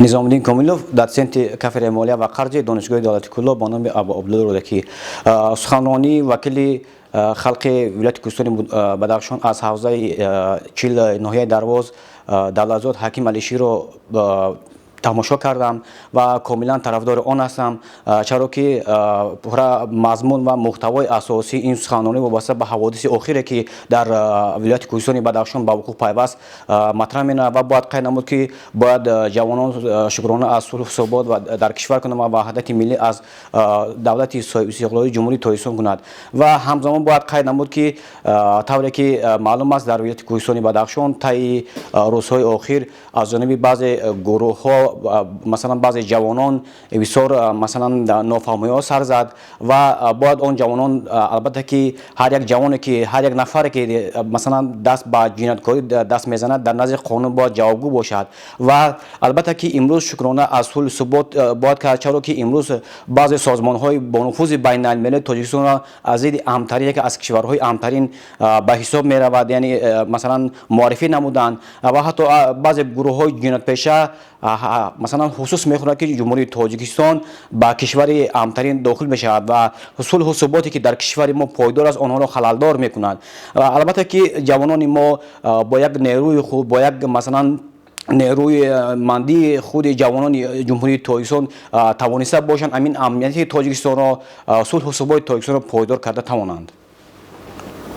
Низомиддин Комилов, доценти кафедраи молия ва қарзи Донишгоҳи давлати Кӯлоб ба номи Абу Абдулло Рӯдакӣ. Суханронии вакили халқи вилояти Кӯҳистони Бадахшон аз ҳавзаи 40 ноҳияи Дарвоз Давлатзод Ҳаким Алиширо тамошо кардам ва комилан тарафдори он ҳастам, чаро ки пурра мазмун ва мӯҳтавои асосии ин суханронӣ вобаста ба ҳаводиси охире, ки дар вилояти Кӯҳистони Бадахшон ба вуқӯъ пайваст, матраҳ менамояд. Ва бояд қайд намуд, ки бояд ҷавонон шукрона аз сулҳу субот дар кишвар кунанд ва ваҳдати миллӣ аз давлати соҳибистиқлолии Ҷумҳурии Тоҷикистон кунад. Ва ҳамзамон бояд қайд намуд, ки тавре ки маълум аст, дар вилояти Кӯҳистони Бадахшон таи рӯзҳои охир аз ҷониби баъзе гурӯҳҳо, масалан, баъзе ҷавонон бисёр, масалан, нофаҳмиҳо сар зад. Ва бояд он ҷавонон, албатта ки ҳар як ҷавоне ки, ҳар як нафаре ки, масалан, даст ба ҷинояткорӣ даст мезанад, дар назди қонун бояд ҷавобгӯ бошад. Ва албатта ки имрӯз шукрона аз сулҳу субот бояд кард, чаро ки имрӯз баъзе созмонҳои бонуфузи байналмилалии Тоҷикистонро аз диди амнтарин, яке аз кишварҳои амнтарин ба ҳисоб меравад, яъне, масалан, муаррифӣ намуданд. Ва ҳатто баъзе гурӯҳҳои ҷиноятпеша, масалан, ҳусус мехӯрад, ки Ҷумҳурии Тоҷикистон ба кишвари амнтарин дохил мешавад ва сулҳу суботе, ки дар кишвари мо пойдор аст, онҳоро халалдор мекунад. Албатта ки ҷавонони мо бо як нерӯи худ, бо як, масалан, нерӯи мандии худи ҷавонони Ҷумҳурии Тоҷикистон тавониста бошанд ҳамин амнияти Тоҷикистонро, сулҳу суботи Тоҷикистонро пойдор карда тавонанд.